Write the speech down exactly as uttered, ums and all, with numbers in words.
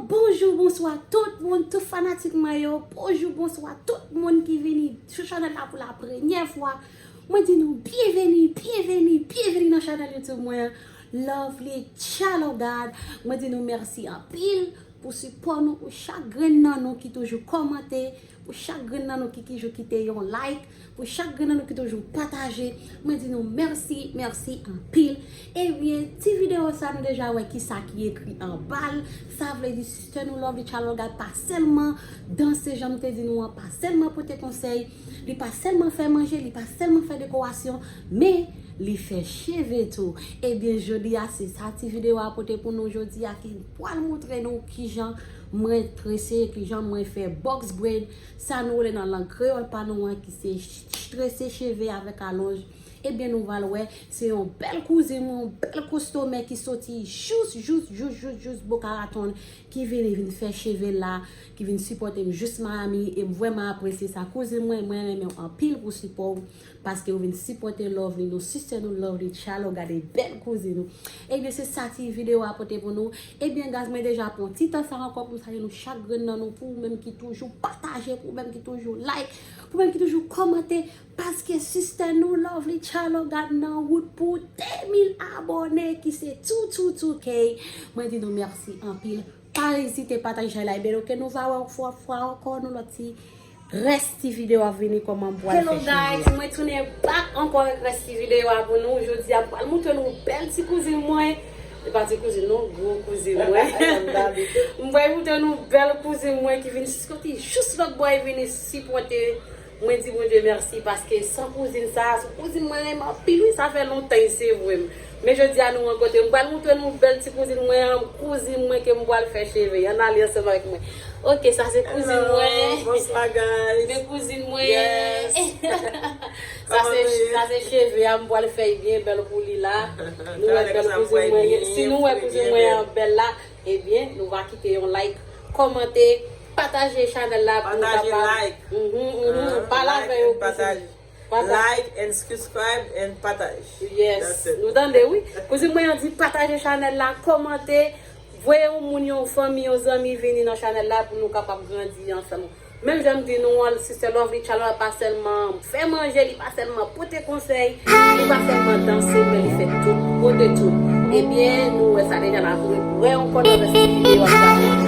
Bonjou, bonswa tout moun, tout fanatik mwen yo. Bonjou, bonswa tout moun ki vini sou chanèl la pou la premyè fwa. Mwen di nou byenveni, byenveni, byenveni nan chanèl YouTube mwen an, Lovely Child of God. Mwen di nou mèsi anpil pou sipò nou, pou chak grenn nan nou ki toujou kòmante, pou chak grenn nan nou ki toujou kite yon like, pou chak grenn nan nou ki toujou pataje. Mwen di nou mèsi, mèsi anpil. Ebyen, ti videyo sa nou deja wè kisa ki ekri anba l. Sa vle di sistè nou Lovely Child of God pa sèlman danse jan m te di nou an, pa sèlman pote konsèy, li pa sèlman fè manje, li pa sèlman fè dekorasyon, men li fè cheve tou. Ebyen, jodi a se sa ti videyo a pote pou nou jodi a ki pral montre nou kijan mwen trese, kijan mwen fè box braid, sa nou rele nan lang kreyòl pa nou an ki se ch- trese cheve avèk alonj. Ebyen, nou pral wè, se yon bèl kouzin mwen, yon bèl kostomè ki soti jous, jous, jous, jous, jous Boca Raton, ki vini, vin fè cheve la, ki vin sipòte m jous Miami, e m vrèman apresye sa. Kouzin mwen, mwen renmen w anpil pou sipò w, paske w vin sipòte Lovely, nou sistè nou Lovely Child of God, bèl kouzin nou. Ebyen, se sa ti videyo a pote pou nou. Ebyen, guys, mwen deja pran ti tan sa ankò pou m salye nou chak grenn nan nou, pou ou menm ki toujou pataje, pou ou menm ki toujou like, pou ou menm ki toujou kòmante, paske sistè nou Lovely Child of God nan wout pou de mil abòne, ki se two two two K. Mwen di nou mèsi anpil. Pa ezite pataje chanèl la, ebyen, ok, nou va wè yon fwa, fwa ankò, nou lòt ti rès ti videyo a vini kòman m pral fè cheve a. Hello guys, mwen tounen back ankò avèk rès ti videyo a pou nou. Jodi a, m pral montre nou bèl ti kouzin mwen. E pa ti kouzin non, gwo kouzin mwen. M pral montre nou bèl kouzin mwen ki vin soti jous lòt bò e vini sipòte. Mwen di Bondye mèsi paske san kouzin sa, se kouzin mwen renmen anpil wi, sa fè lontan se vre. Men jodi a nou rankontre, m pral montre nou bèl ti kouzin mwen an, kouzin mwen ke m pral fè cheve. Ann ale ansanm avèk mwen. Ok, sa se kouzin mwen. Hello, bonswa guys. Men kouzin mwen. Yes. Sa se, sa se cheve a, m pral fè byen bèl pou li la. Nou wè bèl kouzin mwen. Si nou wè kouzin mwen an bèl la, ebyen, nou va kite yon like, kòmante, pataje chanèl la pou nou kapab. Pataje, like. Mhm, mhm. Pale avè yo, kouzin. Pataje. Like and subscribe and partage. Yes. Nou tande wi. Kouzin mwen an di pataje chanèl la, kòmante, voye yon moun, yon fanmi, yon zanmi vini nan chanèl la pou nou kapab grandi ansanm. Menm jan m di nou an, sistè Lovely Child pa sèlman fè manje, li pa sèlman pote konsèy, li pa sèlman danse, men li fè tout, pote tout. Ebyen, nou wè sa deja la, pou wè yon kòd nan rès videyo a.